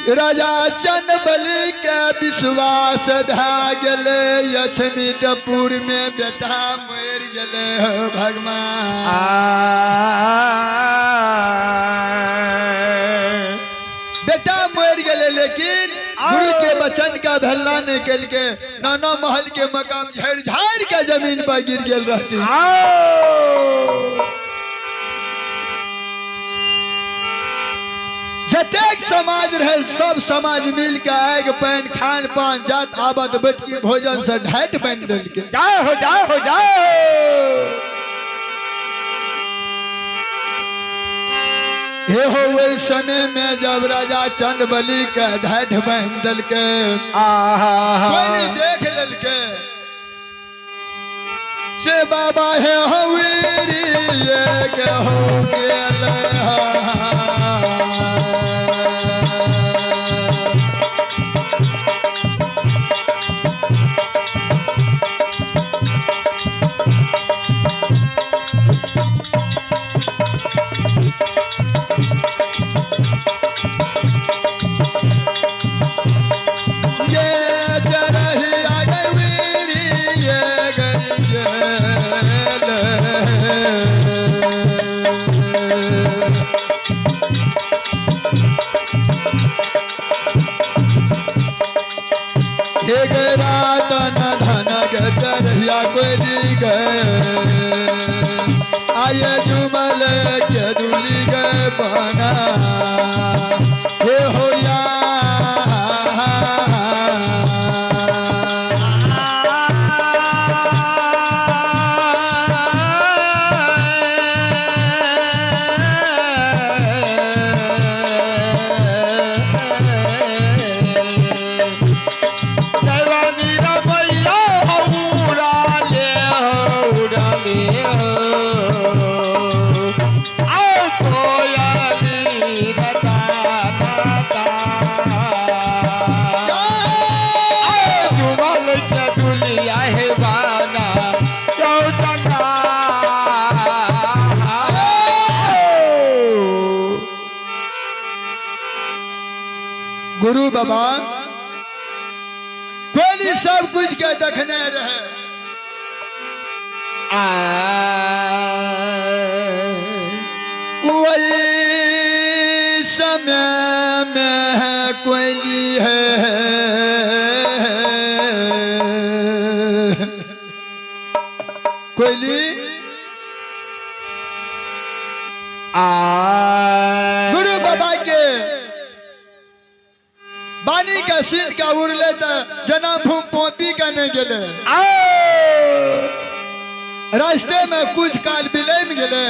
राजा चंदबली के विश्वास भए गेलै, लक्ष्मीपुर में बेटा मरि गेलै। हो भगवान, बेटा मरि गेलै, लेकिन गुरु के वचन का भल्ला नहीं केलकै। नाना महल के मकाम झाड़ झाड़ के जमीन पर गिर गेल रहती। जतेक समाज रहे सब समाज मिल के आगि पानि खान पान जात आबत बैठकी भोजन से ढाट बनि देलकै। जाओ हो जाओ हो जाओ। हे हो, ओहि समय में जब राजा चंद्रबली के ढाठ बांधि देलकै, आहा कोई नहीं देख लेलकै से बाबा हे हवीरी ये के हो गेल। ये चरहिया गवीरी ये गई गेल। हे गे रातन धन गे चरहिया कोई गए आये जुमल के दुली गए बना हे हो या। गुरु बाबा कोई सब कुछ के देखने रहे। वही समय में है कोयली है, कोयली गुरु बाबा के बानी के सीन के उड़ले त जना भूम पोपी के नहीं गेले, रास्ते में कुछ काल बिलम गेले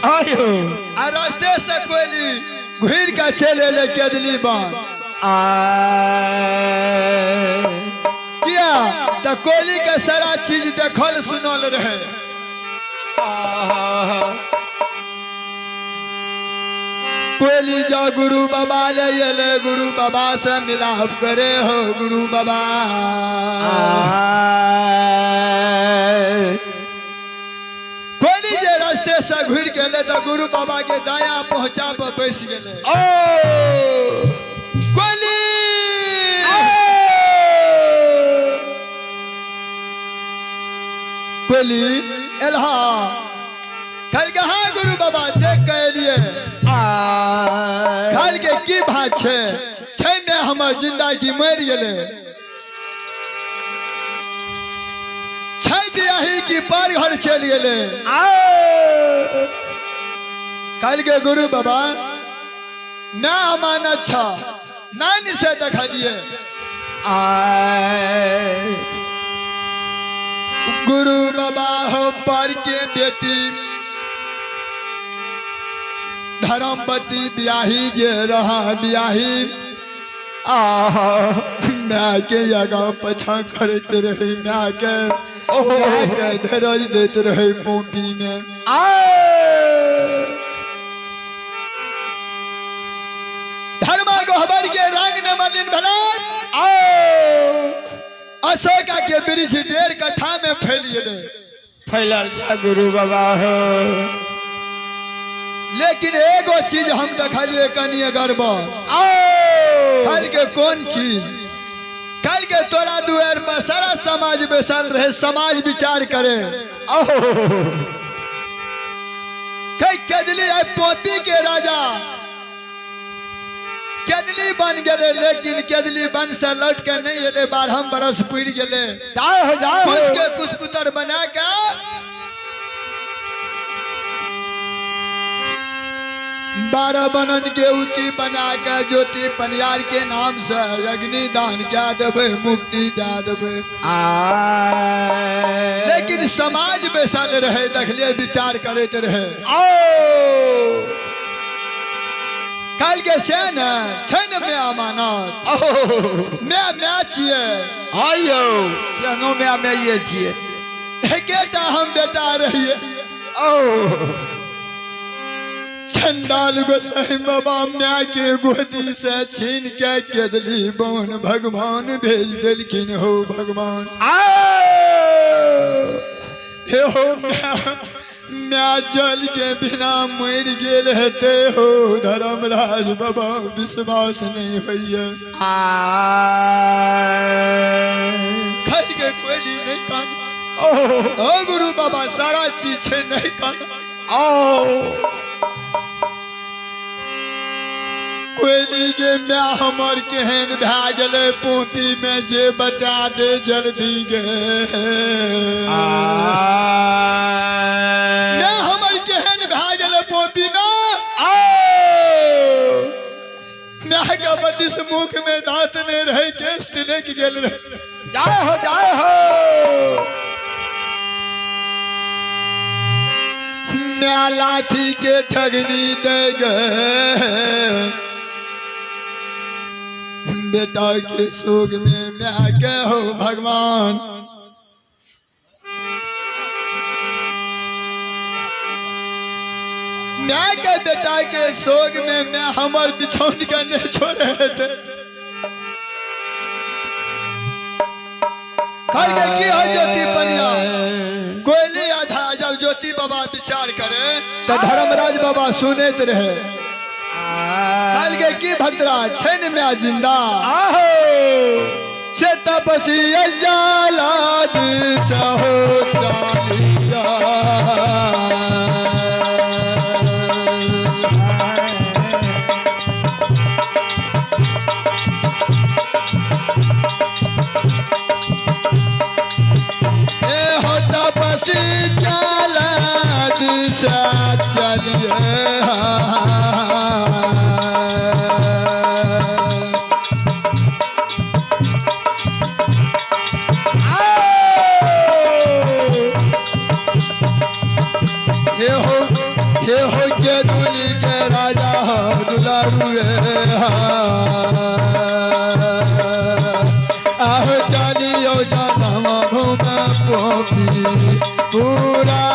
आ रास्ते से कोयली घुर के चल एले केदली बांध। किया त कोयली के सारा चीज देखल सुनल रहे। कोयली जा गुरु बाबा ले एले, गुरु बाबा से मिलाप करे हो गुरु बाबा। कोयली जे रास्ते से घुर गेले त गुरु बाबा के दाया पहुंचा पर बैस गेले। कोयली कोयली एलहा कल के हाँ गुरु बाबा देख के एलिए, कल के की भात छै छै में हमर जिंदगी मरि गेले छै, बियाही की पर घर चलि गेले। कल के गुरु बाबा ना अमानत छ नानी से देखलिए। गुरु बाबा हो पर के बेटी धर्मपति ब्याही जे रहा ब्याही माय के आगा पछा करते रहे, माय के माय के धरज देते रहे पोपी में। धर्मा गहबर के रंग न मलिन भला अशोका के वृक्ष 1.5 कट्ठा में फैल गेले, फैलल छा गुरु बाबा हो। लेकिन एगो चीज हम देखलिए कनिए गड़बड़। कल के कोन चीज? कल के तोरा दुआर पर सारा समाज बैसल रहे, समाज विचार करे। कई केदली है पोती के राजा केदली बन गेले, लेकिन केदली बन से लौट के नहीं एले, 12 बरस पुर गेले। जाओ हो जाओ। कुछ के कुछ पुत्र बना के 12 बनन के उती बना के ज्योति पनियार के नाम से अग्नि दान क्या देवे, मुक्ति दे देवे। लेकिन समाज बैसल रहे, देखलिए विचार करते रहे। कल के से ने छै ने मैं अमानत मैं मैं छियै। आइयो केनो मैं मैं ये छियै। एकेटा हम बेटा रहिए। चंडाल गोसाई बाबा माय के गोदी से छीन के केदली बन भगवान भेज देलखिन हो भगवान। हे हो my जल के बिना मरि गेल हेते हो धर्मराज बाबा, विश्वास नहीं होइए। खाइ के कोयली नहीं कान ओ गुरु बाबा, सारा चीज छै नहीं कान। कोयली के my हमर केहन भए गेलै पोती में जे बता दे जल्दी गे। My हमर केहन भए गेलै पोती में? My के बत्तीस मुख में दांत नहीं रहे, केस तिलक गेल रहे। जाए हो जाए हो। My लाठी के ठगनी दे गए बेटा के शोक में my के हो भगवान। My के बेटा के शोक में मैं हमर बिछौन के नहीं छोड़े थे। कल के की हो ज्योति पनिया कोयली आधा। जब ज्योति बाबा विचार करे तो धर्मराज बाबा सुनते रहे। कल के की भक्तराज छै ने मैं जिंदा से तपसी जाला दिशा हो चालिया। हे हो तपसी जाला दिशा चलिए। हे हो के दुली के राजा हो दुलारुए आहो चलियो जनम भूम पोपी पूरा।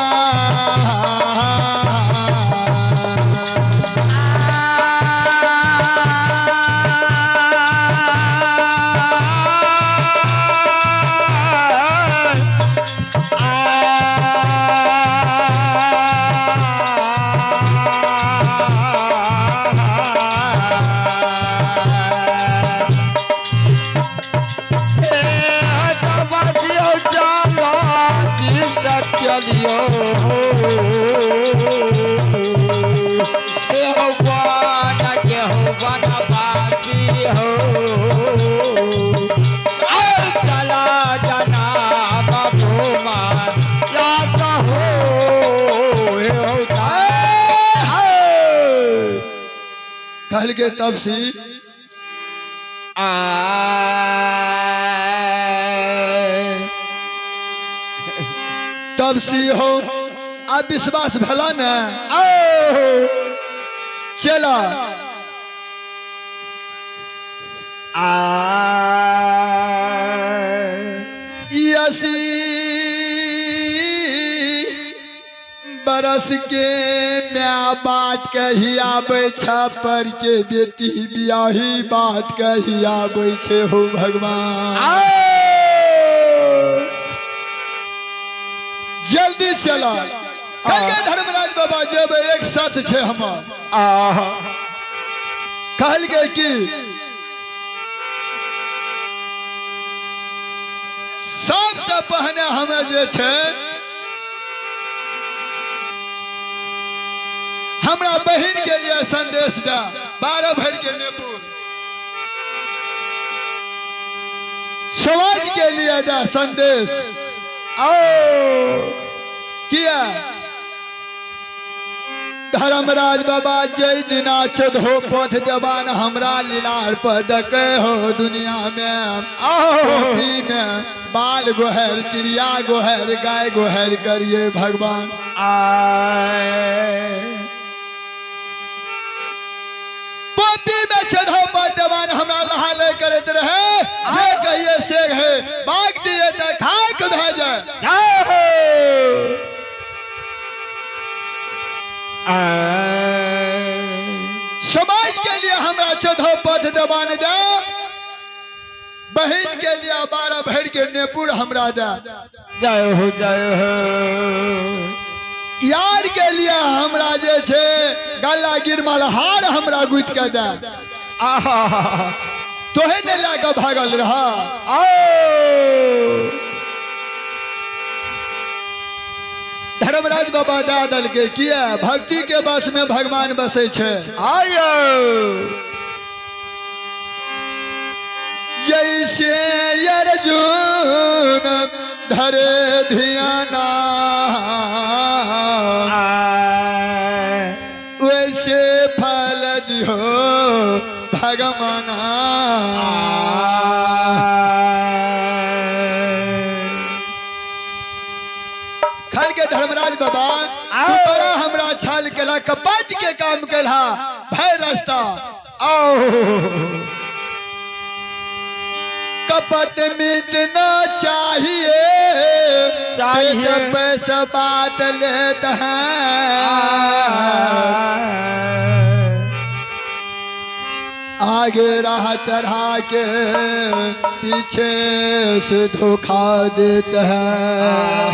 कहल के तब सी तब सी हो आ विश्वास भला ने चला। 80 बरस के my बाट कही आबै छ पर के बेटी बियाही बाट कही आबै छे हो भगवान। जल्दी चला। कल के धर्मराज बाबा जेबै एक साथ छे हमर। कहल के की सबसे पहिने हमें जे छै हमरा बहिन के लिए संदेश दे 12 भर के नेपुर समाज के लिए दे संदेश। आओ किया धर्मराज बाबा जय दिना चौदहो पथ देवान हमरा लीलार पर डके हो दुनिया में आओ में बाल गोहर क्रिया गोहर गाय गोहर करिए भगवान। आए पोती में चौदहो पथ देवान हमरा लहा ले करत रहे, जे कहिए से है, बाग दिए त खाक भए जाए। जय हो। आए समाज के लिए हमरा 14 पथ देवान दे, बहन के लिए 12 भर के नेपुर हमरा दे। जय हो जय हो। यार के लिए हमरा जे छे गला गिरमल हार हमरा गुथ के दे। आहा तोहे ने लए के भागल रहा। आओ धर्मराज बाबा दे दलके किया भक्ति के बस में भगवान बसे छे। आयो जैसे अर्जुन धरे धियाना आए वैसे फल दिहो भगवाना। खल के धर्मराज बाबा तू बड़ा हमरा छल केला, कपाट के काम केला भय रास्ता। आओ कपट मिटना चाहिए चाहिए। पेट पैसा बात लेत हैं, आगे राह चढ़ा के पीछे से धोखा देते हैं।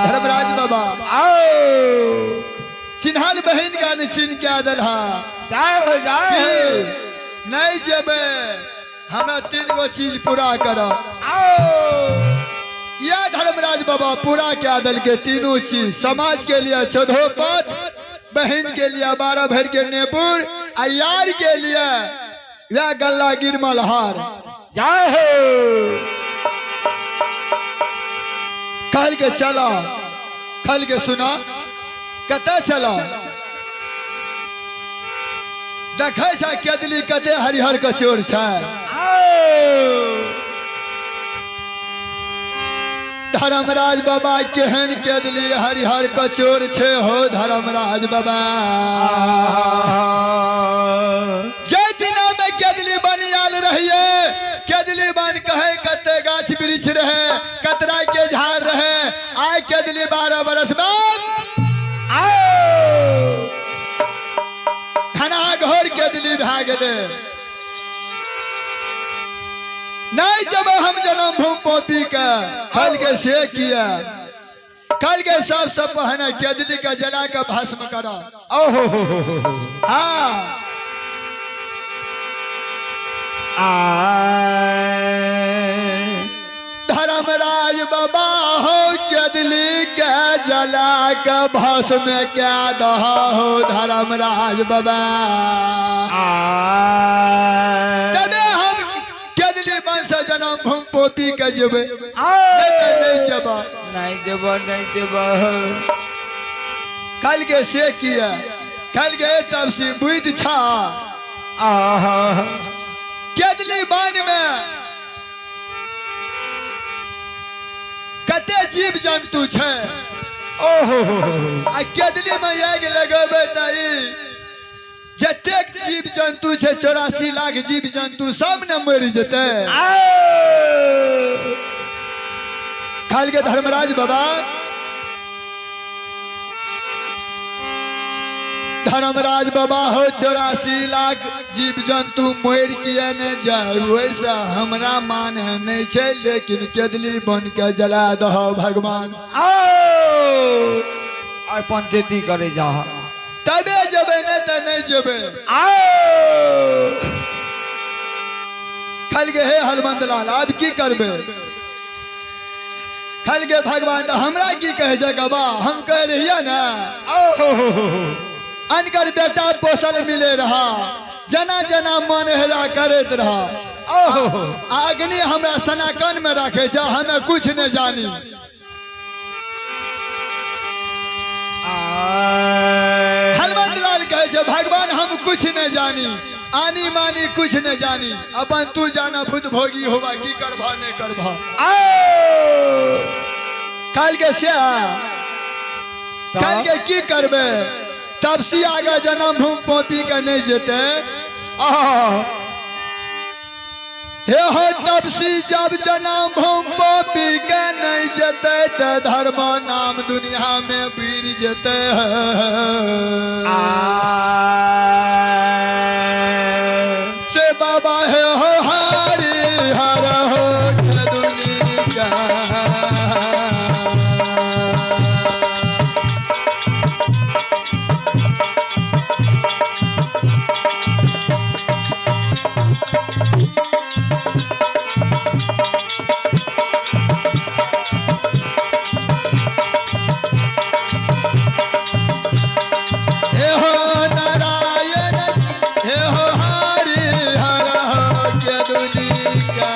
धर्मराज बाबा आओ चिन्हल बहन का ने चिन्ह क्या दलहा जय हो जय हो। नहीं जेबे हमरा 3 गो चीज पूरा कर। आओ यह धर्मराज बाबा पूरा क्या दल के तीनों चीज, समाज के लिए 14 पथ, बहन के लिए 12 भर के नेपुर, आ यार के लिए वह गल्ला गिरमल हार। जय हो। कल के चला, कल के सुना कते चला देखे छा केदली कते हरिहर के चोर छै। धर्मराज बाबा केहन केदली हरिहर के चोर छे हो धर्मराज बाबा। जे दिना में केदली बनियाल रहिए, केदली बन कहे कते गाछ वृक्ष रहे, कतरा के झाड़ रहे, आय केदली 12 बरस बाद घना घोर केदली भए गेले। नहीं जब हम जन्म भूमि पोपी के कल के से किया, कल के सब सब पहने केदली के जला के भस्म करा। ओहो हाँ धर्मराज बाबा हो केदली के जला के भस्म क्या दह हो धर्मराज बाबा। तबे हम केदली वंश जन्म भूमि पोपी के जेबे, नहीं जेबा नहीं देबो नहीं देबो। कल के से किया, कल के तब से बुद्धि छा केदली वन में कते जीव जंतु छे। ओहो आ केदली में आगि लगेबे त ई जतेक जीव जंतु छे 84 लाख जीव जंतु सब ने मरि जेतै। खाल के धर्मराज बाबा, धर्मराज बाबा हो 84 लाख जीव जंतु मरि किए ने जाए वैसा हमरा मान नहीं छे, लेकिन केदली बन के जला दहो भगवान। आइ पंचायती करे जा तबे जेबे नहीं त नहीं जेबे। खल के हे हलवंत लाल अब की करबे? खल गे भगवान तऽ हमरा की कहै छै गबा, हम कह रहियै ने। ओहो। अनकर बेटा पोसल मिले रहा, जना जना मन हेरा करैत रहा। ओहो। आ अग्नि हमरा सनाकन में राखे छै, हमें कुछ नहीं जानी। हनुमंत लाल कहे छै भगवान हम कुछ नहीं जानी, आनी मानी कुछ नहीं जानी, अपन तू जाना भूत भोगी होवा, की करभा नहीं करभा। काल के से काल के की करबे, तपसी आगे जन्म भूम पोपी के नहीं जेते। हे हो तपसी जब जन्म भूम पोपी के नहीं जेते ते धर्म नाम दुनिया में बीर जेते। से बाबा हे हो हरि हर हो दुनिया। हे हो नारायण हे हो हरि हर हो के दुनिया।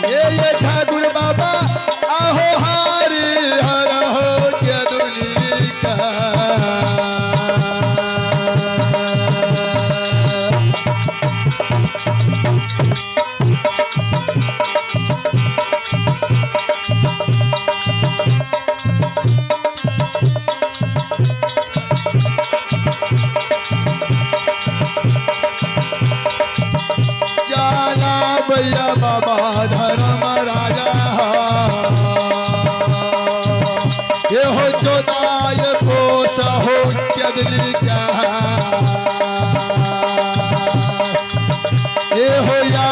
हे ये ठाकुर बाबा आहो हरि हर हो के दुनिया। जाला भैया बाबा धर्म राजा, ये हो चौदाय कोस हो चदली क्या, ये हो या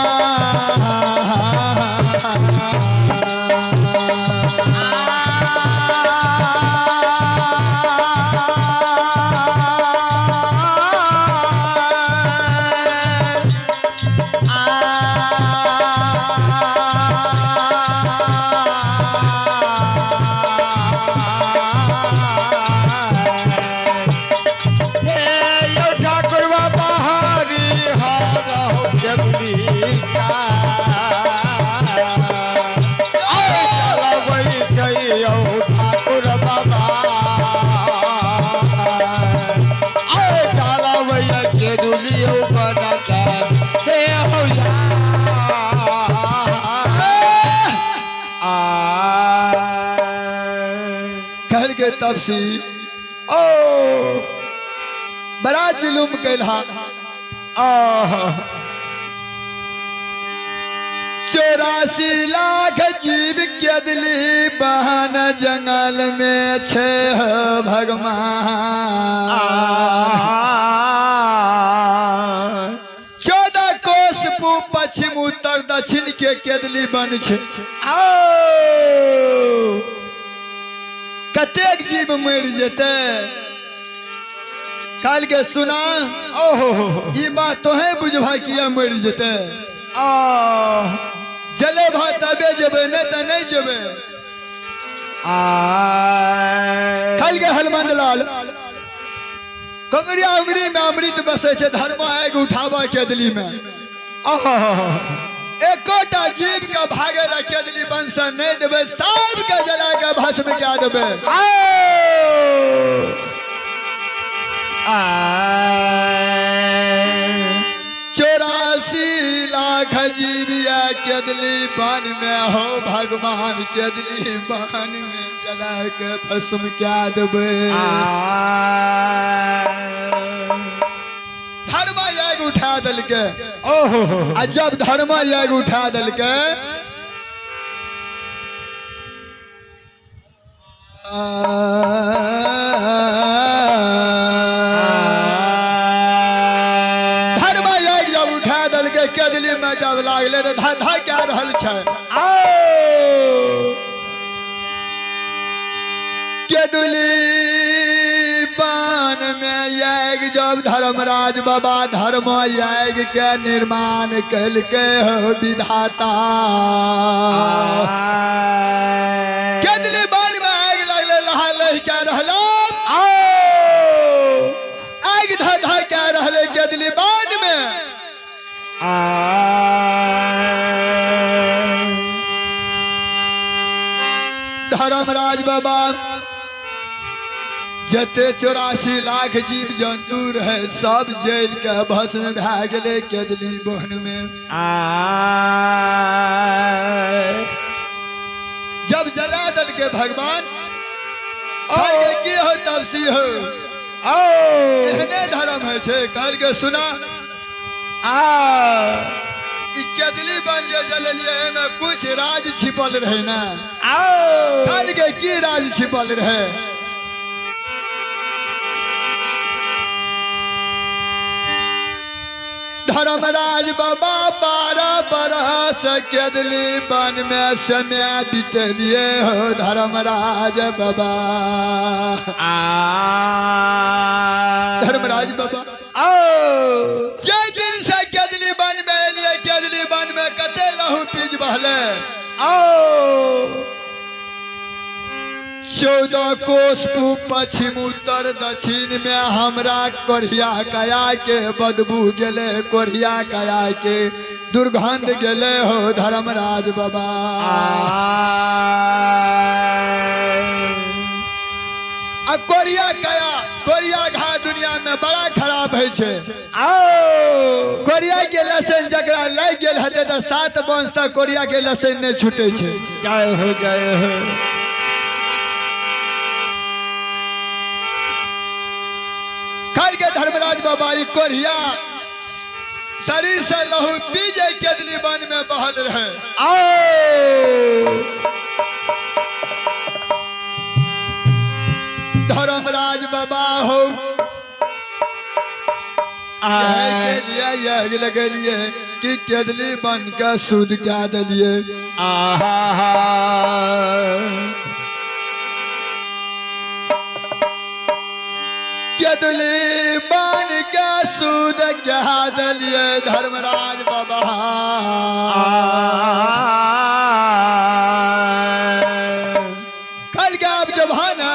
ठाकुर बाबा हरि हर हो ठाकुर बाबा के बनाता हे हो आ कहल के तपसी ओ बड़ा जुलुम कैलहा। आह 84 लाख जीव केदली बहन जंगल में छे भगवान। 14 कोस पूब पश्चिम उत्तर दक्षिण के केदली बन छे। कतेक जीव मरि जेते। काल के सुना ओहो ई बात तोहे बुझबा किया मरि जेते। आह जले भा तबे जेबे, नहीं त नहीं जेबे। आ कल के हनुमंत लाल कंगरिया उंगरी में अमृत बसे छे, धर्म आग उठावा केदली में। आह एकोटा जीव के भागे ला केदली वंश नहीं देबे, सब के जला के भस्म कए देबे। 84 लाख जीविया केदली वन में हो भगवान, केदली वन में जला के भस्म कए देबे। धर्म याग उठा देलके। ओहो आ जब धर्म याग उठा देलके धर्म याग जब उठा देलके केदली में जब लागले तऽ धा धा कए रहल छै। केदली बान में में याग जब धर्मराज बाबा धर्म याग के निर्माण कलके हो विधाता। केदली वन में आग लगले, लहा लह के रहलो, आग ध ध के रहले केदली वन में। धर्मराज बाबा जते 84 लाख जीव जंतु रहे सब जल के भस्म भए गेलै केदली वन में। जब जला दलके भगवान, कहलकै की हो तपसी हो, एहने धर्म है छे? कहलकै सुना, ई केदली वन जे जलेलियै एहिमे कुछ राज छिपल रहे ना? कहलकै की राज छिपल रहे? धर्मराज बाबा 12 बरस केदली वन में समय बितेलिए हो धर्मराज बाबा। धर्मराज बाबा जे दिन से केदली वन में एलिए, केदली वन में कते लहू पीज बहले। 14 कोस पूब पश्चिम उत्तर दक्षिण में हमरा कोढ़िया कया के बदबू गेले, कोढ़िया कया के दुर्गंध गेले हो धर्मराज बाबा। आ कोरिया कया, कोरिया घा दुनिया में बड़ा खराब है छे। कोरिया के लसन जकरा लागि गेल हेतै तऽ 7 वंश तक कोरिया के लसन नहि छूटे छे। जय हो, जय हो। कल के धर्मराज बाबा ई कोरिया शरीर से लहू पी जाय केदली वन में बहल रहे। धर्मराज बाबा हो यही के लिए यज्ञ लगेलिए कि केदली बन के शुद्ध क्या दिलिए। केदली बन के शुद्ध क्या दिलिए धर्मराज बाबा। कल के आप जब है ना,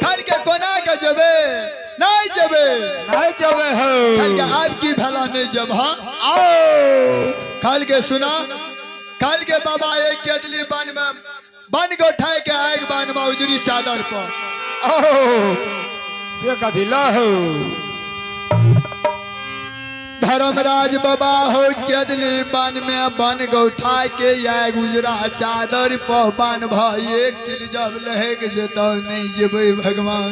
कल के कोना के जबे नहीं जबे, नहीं जबे हो। कल के आप की भला नहीं जब हाँ। कल के सुना, कल के बाबा एक केदली बन में बन को उठाए के आग बन में उजरी चादर पर से कथी लहू। धर्मराज बाबा हो केदली बन में बन गौठा के आग उजरा चादर पर बन भाई एक तिल जब लहक जेतौ नहीं जेबै भगवान।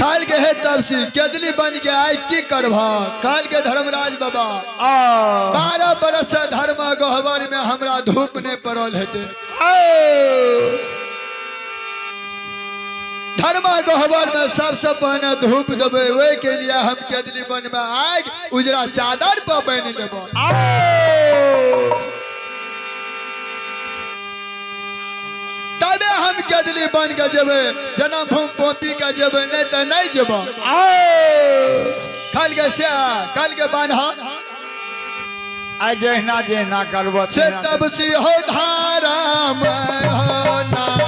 काल के हे तपसी केदली बन के आय की करबा? काल के धर्मराज बाबा 12 बरस से धर्म गहवर में हमरा धूप नहीं पड़ल हेतै। धर्म गहवर में सबसे पहले धूप देबै, ओहि के लिए हम केदली वन में आग उजरा चादर पर बनि लेब। तबे हम केदली बन के जेबै, जन्म भूमि पोपी के जेबै, नहीं तऽ नहीं जेब। कल के से कल के बान्ह आ जहिना जहिना करब से तब सी हो धाराम हो नाम।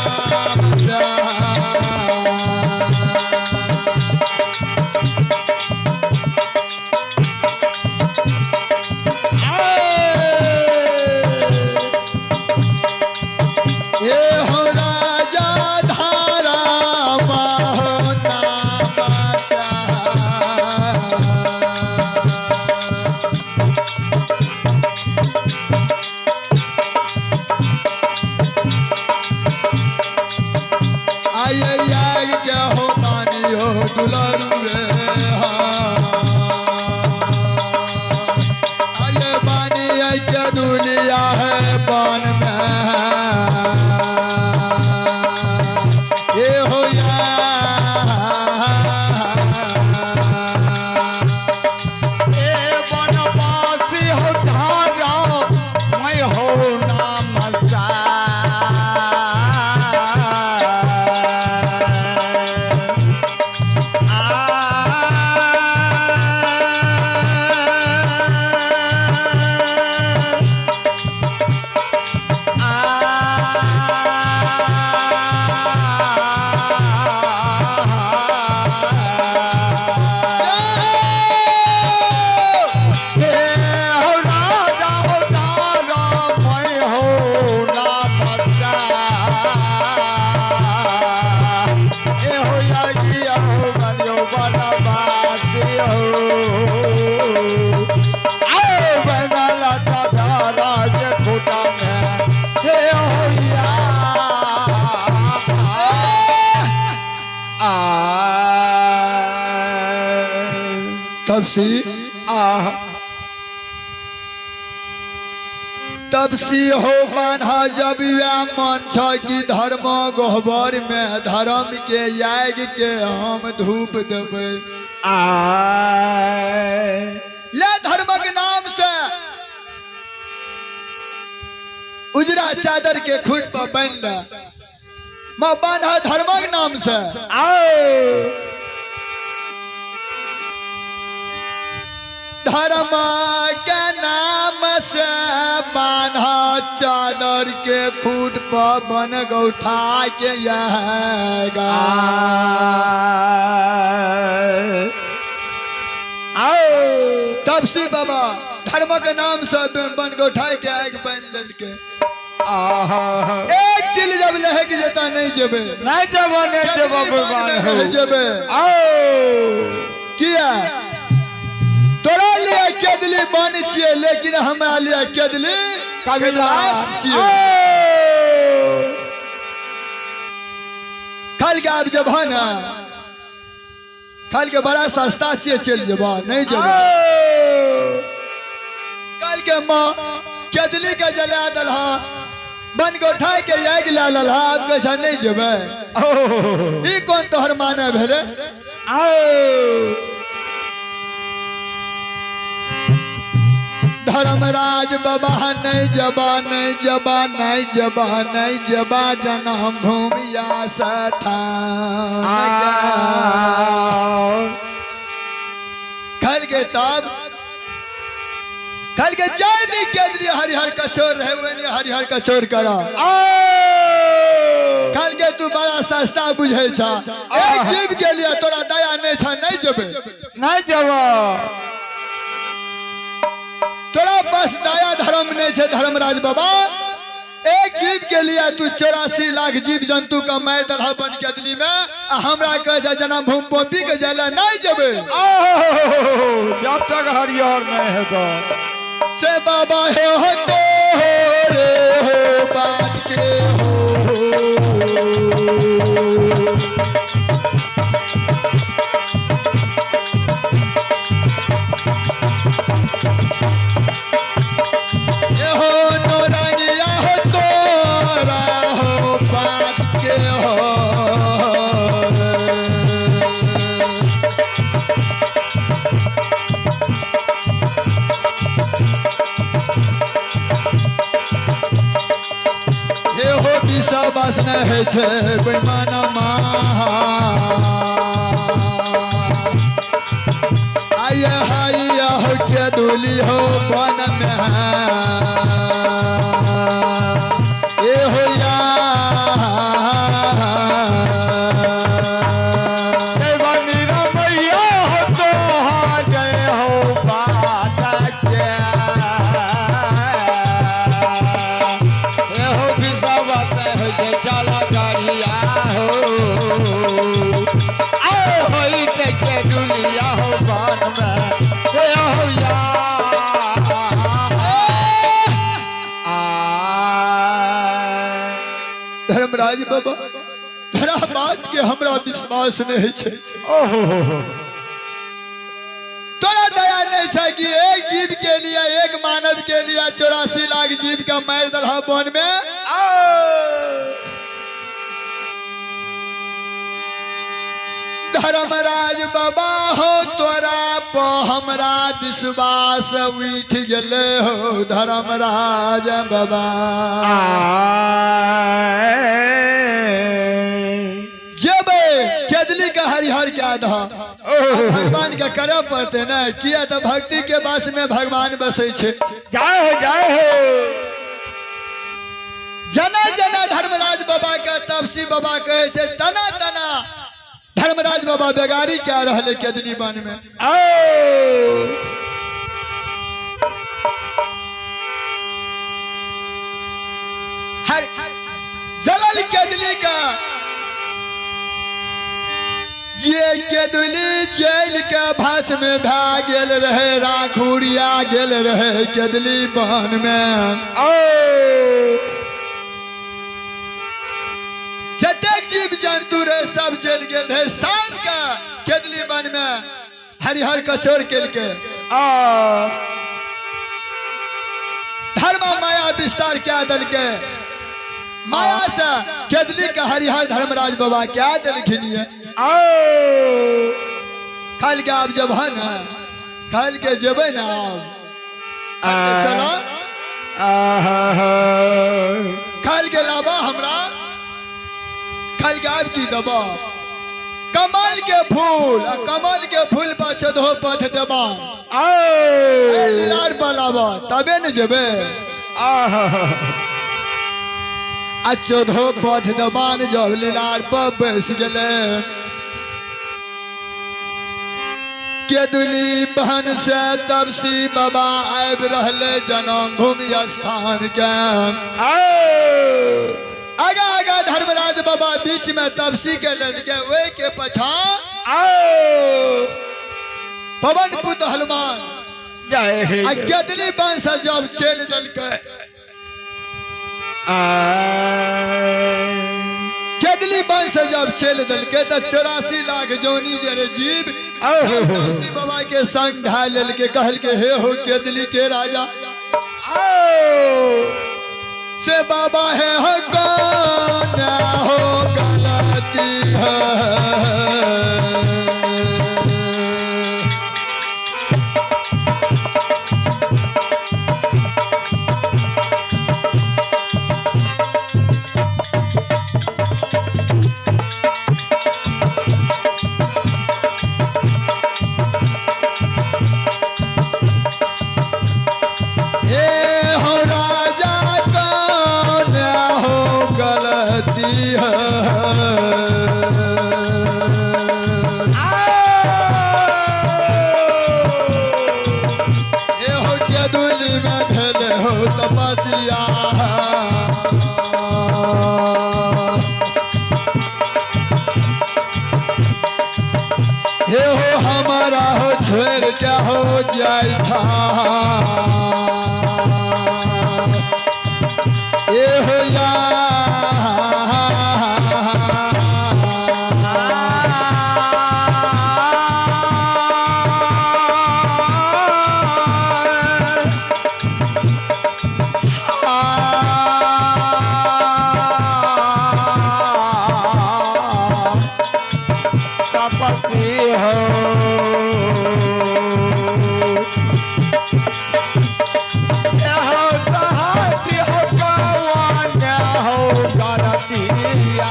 ए हो राजा धाराम हो नाम। तपसी आह तपसी हो बान्हा जब वह मन छ कि धर्म गहबर में धर्म के याग के हम धूप देबै। आय ले धर्मक नाम से उजरा चादर के खूट पर बान्हि ले, माँ बान्हा धर्मक नाम से। आओ धर्म के नाम से बान्हा चादर के खूट पर बन गौठा के यहगा। आय आओ तपसी बाबा धर्म के नाम से बन गौठा के आगि बन लेलके। आहा एक दिल जब लहक जेता नहीं जेबे, नहीं जबो, नहीं जबो भगवान हो नहीं जेबे। आओ किया तोरा लिए केदली बन छियै, लेकिन हमरा लिए केदली कबिलास छियै। खल के आब जब ने खल के बड़ा सस्ता छियै, चलि जेबह नहीं जेबह। कल के माँ केदली के जला दलहा, बन गोठा के आगि ला ललहा, आब कहै नहीं जेबै। ई कोन तोहर माने भेलै? धर्मराज बाबा नहीं जबा, नहीं जबा, नहीं जबा, नहीं जबा जन्म भूमिया स्थान खल के तब खल के जय नहीं केदरी हरिहर कचोर रहे हुए नहीं हरिहर कचोर करा। खल के तू बड़ा सस्ता बुझे छा, एक जीव के लिए तोरा दया नहीं छा, नहीं जेबे, नहीं जबो। तोरा बस दया धर्म नहीं छे धर्मराज बाबा। एक जीव के लिए तू 84 लाख जीव जंतु का मार दलहा बन के दिल्ली में, आ हमरा कहे छे जन्म भूमि पोपी के जला नहीं जेबे। जब तक हरिहर नहीं है तो से बाबा हे हो तो रे हो बात के हो। ए हो नौरंगिया हो तोरा हो बात के हो। हे हो विश्वास नहि होइ छै बेईमानमा, आय हाय हो के दुली हो वन में, ए हो या जय बनी रमैया हो तो जय हो बात के ए हो विश्वास हो जे चला गाड़िया हो आए होई ते के दुनिया हो बान में ए हो या आ धर्मराज बाबा धरा बात के हमरा विश्वास नहीं छै। ओहो तोरा दया नहीं छै कि एक जीव के लिए, एक मानव के लिए 84 लाख जीव का मार दलहा वन में। धर्मराज बाबा हो तोरा पो हमरा विश्वास उठ गेले हो धर्मराज बाबा। जेबे केदली के हरिहर के आधा भगवान के करे पड़ते ने, किया तो भक्ति के वास में भगवान बसे छे। जय हो जय हो। जना जना धर्मराज बाबा के तपसी बाबा कहे छे, तना तना धर्मराज बाबा बेगारी क्या रहले केदली वन में। हर जलल केदली का ये केदली जेल के भास में भा गेल रहे, राखुरिया गेल रहे केदली वन में। जतेक जीव जंतु रहे सब जल गेल रहे, साँझ के केदली वन में हरिहर कचोर केलके धर्म माया विस्तार क्या दलके माया से केदली के हरिहर धर्मराज बाबा क्या देलखिन ये खाल के आब जब हन खाल के जेबै ना आब चलो खाल के लाबा हमरा खाल के आब की देबा कमल के फूल आ कमल के फूल पर चौदहो पथ देबा ए लीलार पर लाबा तबे ने जेबै आ चौदहो पथ देबान जब लीलार पर बैस गेलै केदुली बहन से तपसी बाबा आबि रहले जनम भूमि स्थान के आगा आगा धर्मराज बाबा बीच में तपसी के लड़के ओहि के पछा पवन पुत्र हनुमान जय हे आ केदली बहन से जब चलि देलकै केदली वंश जब चलि देलकै तऽ 84 लाख जोनी जे रहे जीव सब तपसी बाबा के संग ढा लेलकै कहलकै हे हो केदली के राजा से बाबा है हो कौन हो गलती है हे हो राजा कौन हो गलती है हे हो केदुली में भेल हो तपस्या हे हो हमारा हो छोड़ के हो जाय था ए हो या तपस्वी हो हो तहाती हो कवन हो गलतिया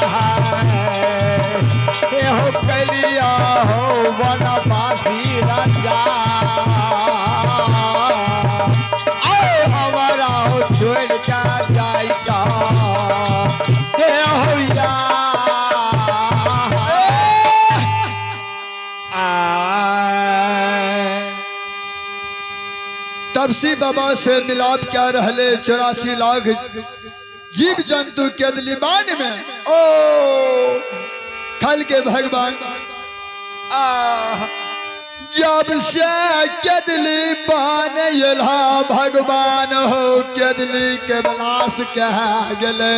हे हो कलिया हो वनवासी राजा आओ हमारा हो छोड़ के जाई चा हे हो या तपसी बाबा से मिलाप क्या रहले 84 लाख जीव जंतु के अदलीबान में ओ खल के भगवान आ जब से केदली बान एला भगवान हो केदली के बलास कह गेले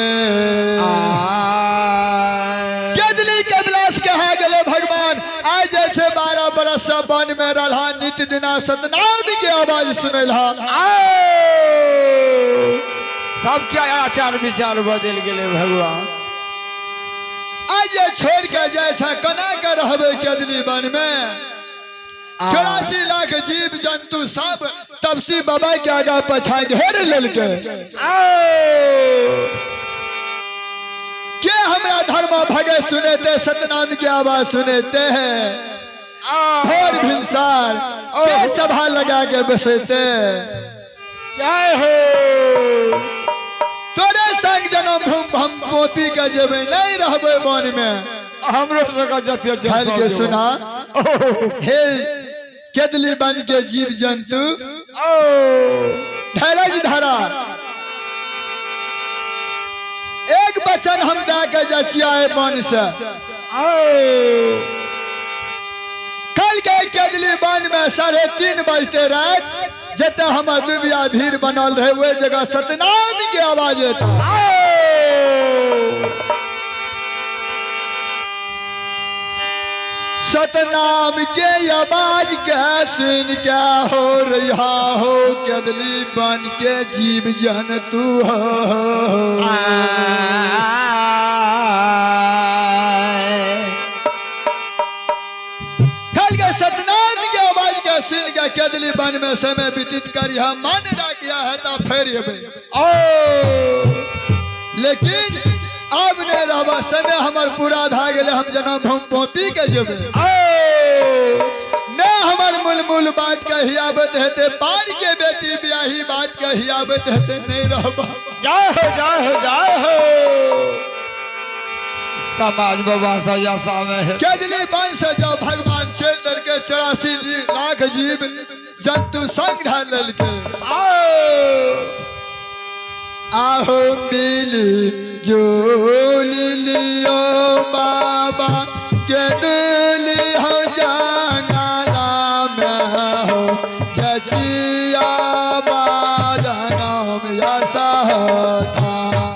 केदली के बलास कह गेले भगवान आज जैसे 12 बरस से वन में रहा नित दिना सतनाम के आवाज सुनलहा सब क्या आचार विचार बदल गेले भगवान आज जे छोड़ के जाइ छै केना के रहबै केदली वन में 84 लाख जीव जंतु सब तपसी बाबा के आगा पछा घेर लेलकै के हमरा धर्म भगे सुनेते सतनाम के आवाज सुनेते हैं भोर भिनसार के सभा लगा के बसेते जय हो तोरे संग जनम हम हम पोती के जेबै नहीं रहबै वन में हमरो सबके जते घर के सुना हे केदली बन के जीव जंतु धैरज धरा एक वचन हम दे के जाइ छियै वन से कल के केदली वन में 3:30 बजते रात जते हमर दुबिया भीड़ बनल रहे ओहि जगह सतनाम के आवाज एतै सतनाम के आवाज के सुन के हो रहा हो केदली बन के जीव जन तू हो। कल के सतनाम के आवाज के सुन के केदली बन में समय व्यतीत करी हम मन रखिया है तो फिर एबै। लेकिन अब नहीं रहबा, समय हमर पूरा भए गेलै, हम जनम भूमि पौपी के जेबै। ने हमर मूल मूल बाट के हियाबत हेतै, पार के बेटी ब्याही बाट के हियाबत हेतै, नहीं रहबा। जय हो जय हो जय हो समाज बाबा सैया सामे है। केजली वन से जब भगवान चल देलकै 84 लाख जीव जंतु संग ढाल लेलकै। आहो मिली जोली लियो बाबा के डोली हो जंगला में हो चचिया बाजनम यसा।